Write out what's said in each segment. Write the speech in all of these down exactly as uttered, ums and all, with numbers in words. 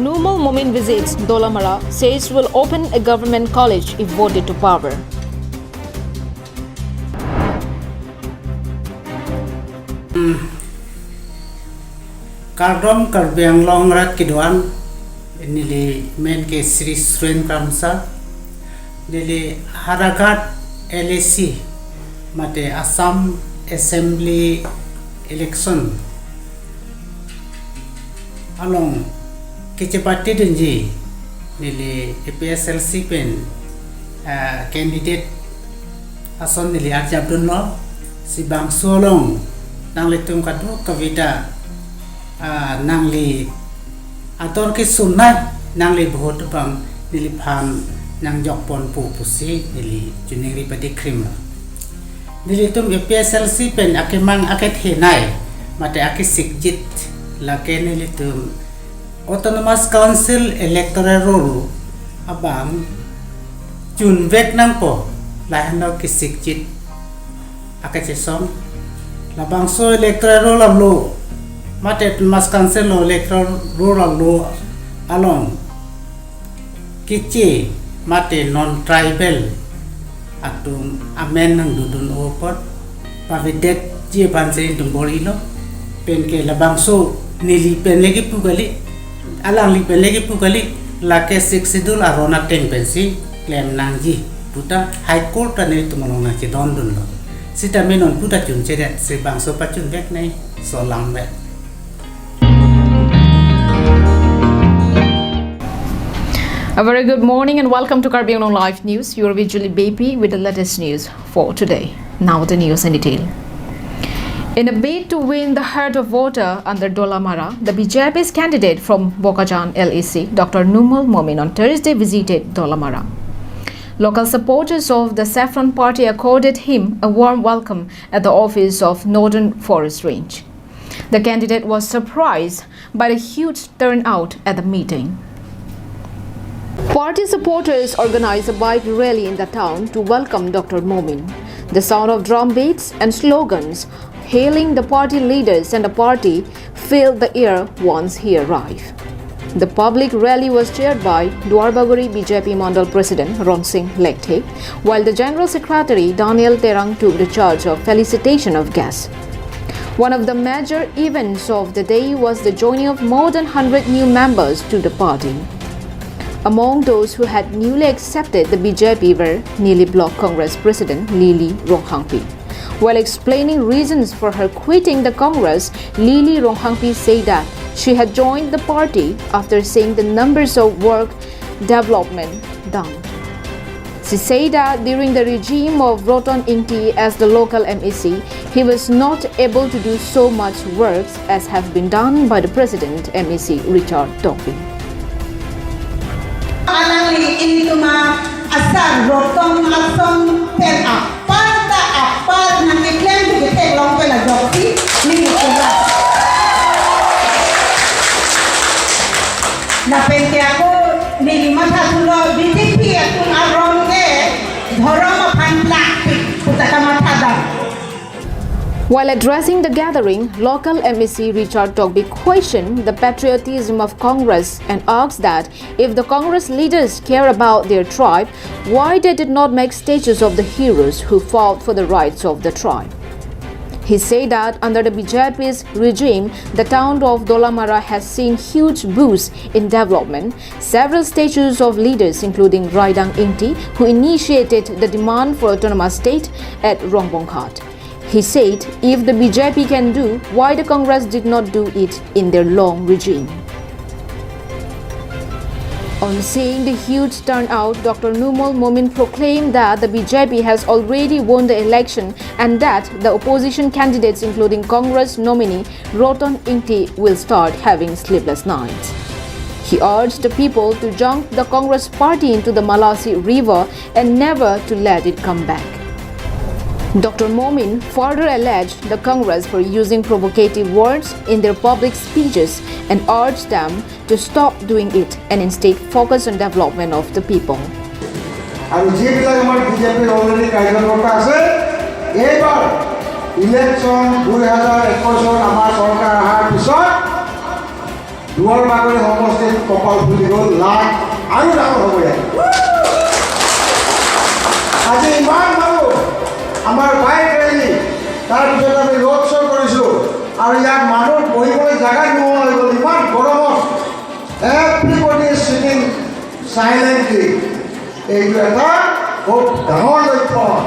Numal Momin visits Dolamara, says will open a government college if voted to power. Kardom Karbi Anglong arat kedoan, neli men ke Sri Suren Kramsa, neli Howraghat L A C, mate Assam Assembly election along kachepatedunji neli A P H L C pen, ah, candidate ason neli arjapdunlo, si bangso along nanglitum kadokave ta, ah, nangli ator kesunai nangli vote abang neliphan nangjokponpo pusi neli choningri padikrimlo. Nelitum A P H L C pen akemang akethenei mate akesikjit lake nelitum Autonomous Council electoral roll abang chunvek nangpo, lahenlo kesikjit akachesong. Labangso electoral roll alo mate Autonomous Council lo electoral roll alo along keche mate non-tribal atum amen nangdodun apot pavedetji aphan si nelitum bor-ilo. Pen ke labangso neli pen le kipu kali, alangli pen le kipu kali, lake Sixth Schedule aron ateng pensi klem nangji puta High Court ta nelitum along nangchedondunlo. Sitame non puta chunchedet, si bangso pachunveknei, so langvek. A very good morning and welcome to Karbi Anglong Live News. You are with Julie Bepi with the latest news for today. Now the news in detail. In a bid to win the heart of voter under Dolamara, the B J P's candidate from Bokajan L A C, Doctor Numal Momin, on Thursday visited Dolamara. Local supporters of the Saffron Party accorded him a warm welcome at the office of Northern Forest Range. The candidate was surprised by the huge turnout at the meeting. Party supporters organized a bike rally in the town to welcome Doctor Momin. The sound of drum beats and slogans hailing the party leaders and the party filled the air once he arrived. The public rally was chaired by Duarbagori B J P Mandal President Ronsing Lekthe, while the General Secretary Daniel Terang took the charge of felicitation of guests. One of the major events of the day was the joining of more than hundred new members to the party. Among those who had newly accepted the B J P were Nilip Block Congress President Lily Ronghangpi. While explaining reasons for her quitting the Congress, Lily Ronghangpi said that she had joined the party after seeing the numbers of work development done. She said that during the regime of Roton Ingti as the local M A C, he was not able to do so much works as have been done by the present M A C Richard Tokbi. Alangli ilitum asar Roton Aksong pen apar ta apar nangkeklem ketheklong pen ajoksi neli kura. Lapen ke ako neli mathathulo B J P atum aron ke dhorom aphan plakpik puta kamatha dam. While addressing the gathering, local M A C Richard Tokbi questioned the patriotism of Congress and asked that if the Congress leaders care about their tribe, why they did not make statues of the heroes who fought for the rights of the tribe. He said that under the B J P's regime, the town of Dolamara has seen huge boost in development. Several statues of leaders, including Raidang Ingti, who initiated the demand for autonomous state at Rongbonghat. He said if the B J P can do, why the Congress did not do it in their long regime? On seeing the huge turnout, Doctor Numal Momin proclaimed that the B J P has already won the election and that the opposition candidates, including Congress nominee Roton Ingti, will start having sleepless nights. He urged the people to jump the Congress party into the Malasi River and never to let it come back. Doctor Momin further alleged the Congress for using provocative words in their public speeches and urged them to stop doing it and instead focus on development of the people. আৰু যিবিলাক আমাৰ বিজেপিৰ অলৰেডি কাৰ্যকৰ্তা আছে, এইবাৰ ইলেকশ্যন দুই হাজাৰ একৈশত আমাৰ চৰকাৰ অহাৰ পিছত দুৱাৰবাগৰি সমষ্টিত কপাল ফুলি গ'ল, লাভ আৰু ডাঙৰ হ'ব ইয়াত। আজি ইমান মানুহ আমাৰ বাইক ৰেলী, তাৰপিছত আমি ৰোড শ্ব' কৰিছোঁ আৰু ইয়াত মানুহ বহিবলৈ জেগা নোহোৱা হৈ গ'ল, ইমান গৰমত। Everybody is sitting silently. এইটো এটা খুব ডাঙৰ লক্ষণ।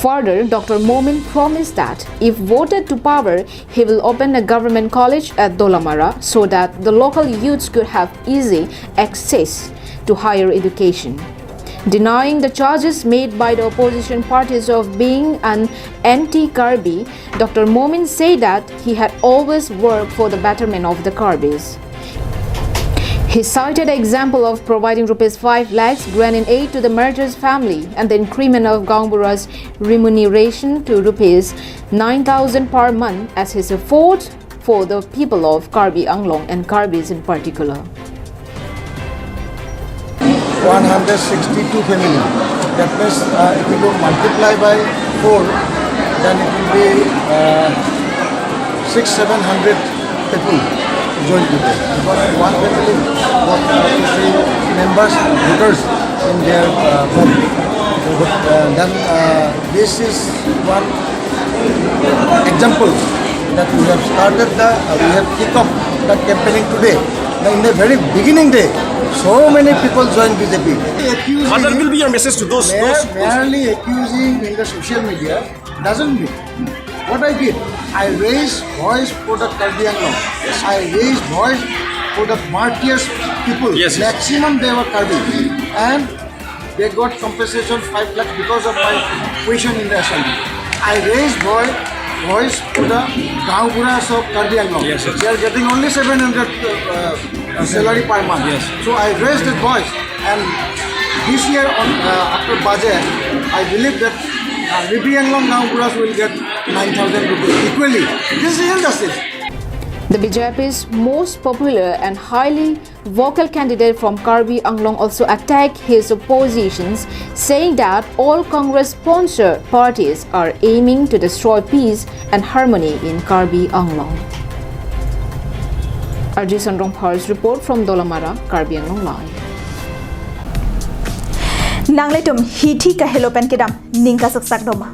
Further, Doctor Momin promised that if voted to power, he will open a government college at Dolamara so that the local youths could have easy access to higher education. Denying the charges made by the opposition parties of being an anti-Karbi, Doctor Momin said that he had always worked for the betterment of the Karbis. He cited the example of providing rupees five lakhs grant in aid to the martyr's family and the increment of Gaonbura's remuneration to rupees nine thousand per month as his effort for the people of Karbi Anglong and Karbis in particular. One hundred sixty-two family. That means, uh, if you go multiply by four, then it will be, uh, six, seven hundred people join today. Because one family got, uh, three members, voters in their, uh, home. So, uh, then, uh, this is one example that we have started the, uh, we have kicked off that campaigning today. Now, in the very beginning day, so many people join B J P. Accusing, What will be your message to those, mere- those, those merely accusing in the social media doesn't mean. What I did, I raised voice for the Karbi Anglong. I raised voice for the martyrs people. Yes, yes. Maximum they were Karbi. And they got compensation five lakh because of my question in the assembly. I raised voice, voice for the Gaonburas of Karbi Anglong. Yes, yes. They are getting only seven hundred, uh, uh, salary per month. Yes. So I raised that voice, and this year on, uh, after budget, I believe that, uh, B B Anglong Gaonburas will get nine thousand rupees equally. This is injustice. The B J P's most popular and highly vocal candidate from Karbi Anglong also attacked his oppositions, saying that all Congress-sponsored parties are aiming to destroy peace and harmony in Karbi Anglong. Arjun Rongphar's report from Dolamara, Karbi Anglong Live. Nanglitum hithi kahelo pen kedam ning kasaksak doma.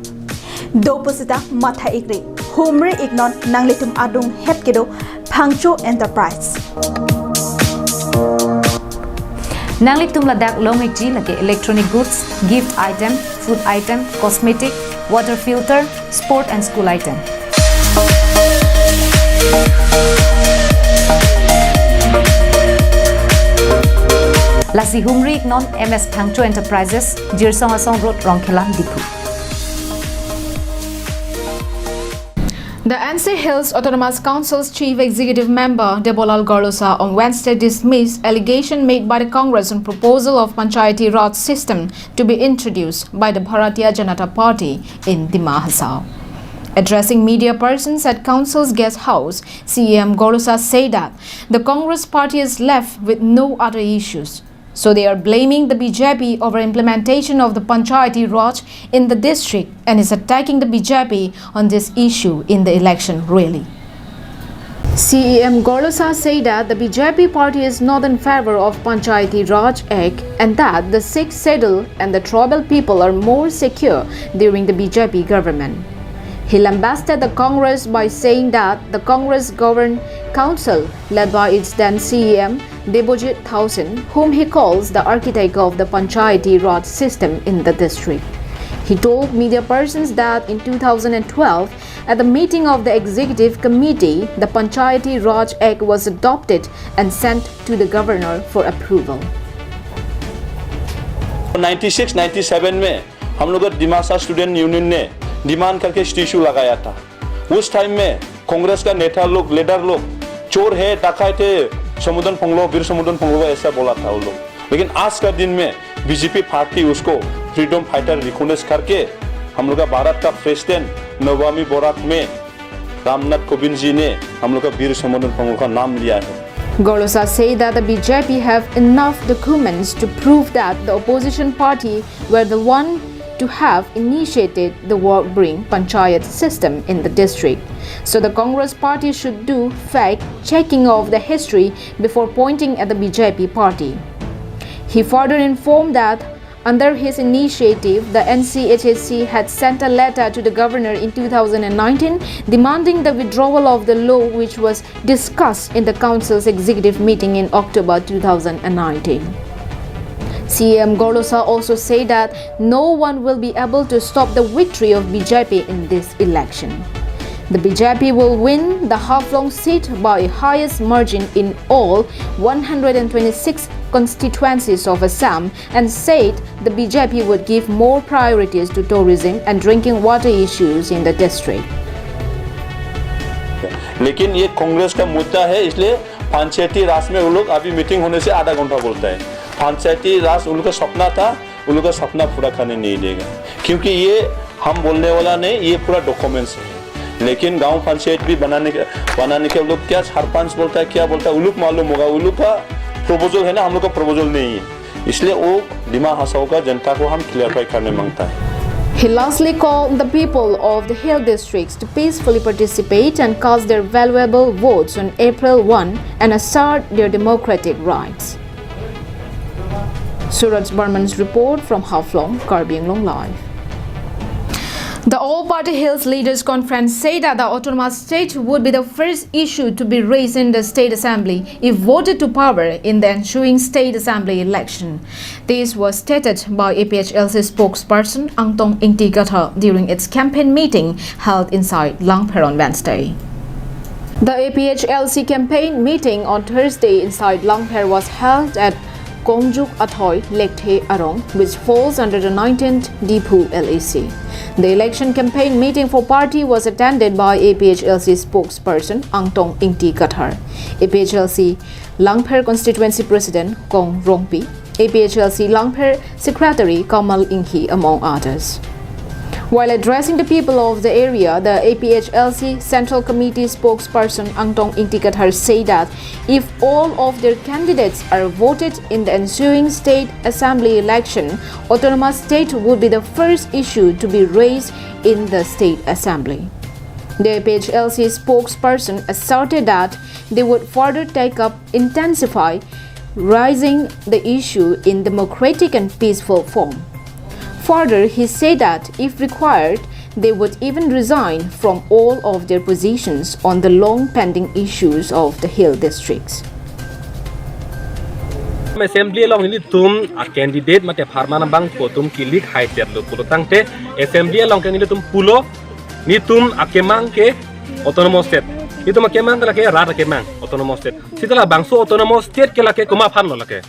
Dopusita matha ikri, humri iknon nanglitum adung het kedo Phangcho Enterprise. Nanglitum ladak long ikji lake electronic goods, gift item, food item, cosmetic, water filter, sport and school item. Lasi humri iknon M S Phangcho Enterprises, Jirsong Asong Road, Rongkhelan, Diphu. The N C Hills Autonomous Council's Chief Executive Member Debolal Gorlosa on Wednesday dismissed allegation made by the Congress on proposal of Panchayati Raj system to be introduced by the Bharatiya Janata Party in Dima Hasao. Addressing media persons at Council's guest house, C E M Gorlosa said that the Congress party is left with no other issues. So they are blaming the B J P over implementation of the Panchayati Raj in the district and is attacking the B J P on this issue in the election rally. C E M Gorlosa said that the B J P party is not in favor of Panchayati Raj Act and that the Sixth Schedule and the tribal people are more secure during the B J P government. He lambasted the Congress by saying that the Congress governed council led by its then C E M Debojit Thaosen, whom he calls the architect of the Panchayati Raj system in the district. He told media persons that in two thousand and twelve, at the meeting of the executive committee, the Panchayati Raj Act was adopted and sent to the governor for approval. Ninety six ninety seven में हम लोग का Dimasa student union ने डिमांड करके स्टैचू लगाया था। उस टाइम में कांग्रेस का नेता लोग, लीडर लोग चोर है, डकैत है, समुदन फंगलो, वीर समुदन फंगलो, ऐसा बोला था वो लोग। लेकिन आज का दिन में बीजेपी पार्टी उसको फ्रीडम फाइटर रिकॉग्नाइज करके हम लोग का भारत का प्रेसिडेंट नवामी बारात में रामनाथ कोविंद जी ने हम लोग का वीर समुदन फंगलो का नाम लिया है। Gorlosa said that the B J P have enough documents to prove that the opposition party were the one to have initiated the work bring panchayat system in the district. So the Congress party should do fact checking of the history before pointing at the B J P party. He further informed that under his initiative, the N C H A C had sent a letter to the governor in two thousand nineteen demanding the withdrawal of the law which was discussed in the council's executive meeting in October two thousand nineteen. C E M Gorlosa also said that no one will be able to stop the victory of B J P in this election. The B J P will win the Haflong seat by highest margin in all one hundred twenty-six constituencies of Assam and said the B J P would give more priorities to tourism and drinking water issues in the district. लेकिन ये कांग्रेस का मुद्दा है, इसलिए पंचायती राज में वो लोग अभी मीटिंग होने से आधा घंटा बोलता है। पंचायती राज उनका सपना था, उन लोग का सपना पूरा करने नहीं देगा, क्योंकि ये हम बोलने वाला नहीं, ये पूरा डॉक्यूमेंट्स है। लेकिन गांव पंचायत भी बनाने के बनाने के लोग क्या सरपंच बोलता है, क्या बोलता है, उलुक मालूम होगा। उलुक का प्रपोजल है ना, हम लोग का प्रपोजल नहीं है, इसलिए वो दिमा हासाओ का जनता को हम क्लियरफाई करने मांगता है। He lastly called the people of the hill districts to peacefully participate and cast their valuable votes on April one and assert their democratic rights. Suraj Barman's report from Haflong, Karbi Anglong Live. The All Party Hills Leaders Conference said that the Autonomous State would be the first issue to be raised in the State Assembly if voted to power in the ensuing State Assembly election. This was stated by A P H L C spokesperson Angtong Ingti Kathar during its campaign meeting held inside Langpher on Wednesday. The A P H L C campaign meeting on Thursday inside Langpher was held at Kongjuk Athoi Lekthe Arong, which falls under the nineteenth Diphu L A C. The election campaign meeting for party was attended by A P H L C spokesperson Angtong Ingti Kathar, A P H L C Langpher Constituency President Kong Rongpi, A P H L C Langpher Secretary Kamal Inghi, among others. While addressing the people of the area, the A P H L C Central Committee spokesperson Angtong Ingti Kathar said that if all of their candidates are voted in the ensuing state assembly election, Autonomous State would be the first issue to be raised in the state assembly. The A P H L C spokesperson asserted that they would further take up, intensify raising the issue in democratic and peaceful form. Further, he said that if required, they would even resign from all of their positions on the long pending issues of the hill districts. Assembly along nelitum a candidate mate apharman abangphu atum kilik haitet lo pulo tangte, assembly along ke nelitum pulo, netum akemang ke autonomous state, netum akemang ke lake rat akemang autonomous state. Seta labangso autonomous state ke lake komat aphan lo lake?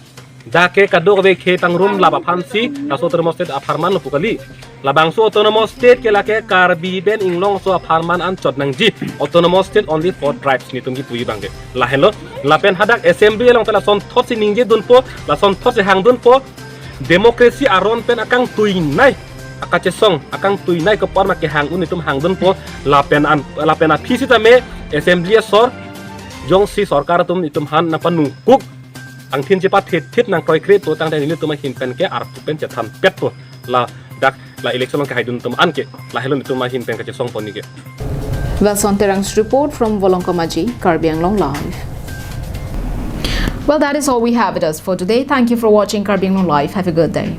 Dak ke kadokave khei pangrum lap aphansi laso autonomous state apharman lo pu kali. Labangso autonomous state ke lake Karbi pen Inglong aso apharman anchot nangji. Autonomous state only for tribes, netum kipuji abang ke. Lahenlo, lapen hadak assembly along ta lasonthotsi ningjedunpo, lasonthotsi hangdunpo. Democracy aron pen akangtuinei, akachesong akangtuinei kepor ma kehang un netum hangdunpo. Lapen an, lapen aphi sitame assembly asor jongsi sorkar atum netum aphan nangpanungkuk, angthin chepathethet nangkroikre pu tangte netum ahin pen ke arpu pen chethanpetpo. Ladak la election along kehaidun atum an ke, lahelo netum ahin pen kachesongpo ni ke. Wilson Terang's report from Volongkom Aji, Karbi Anglong Live. Well, that is all we have with us for today. Thank you for watching Karbi Anglong Live. Have a good day.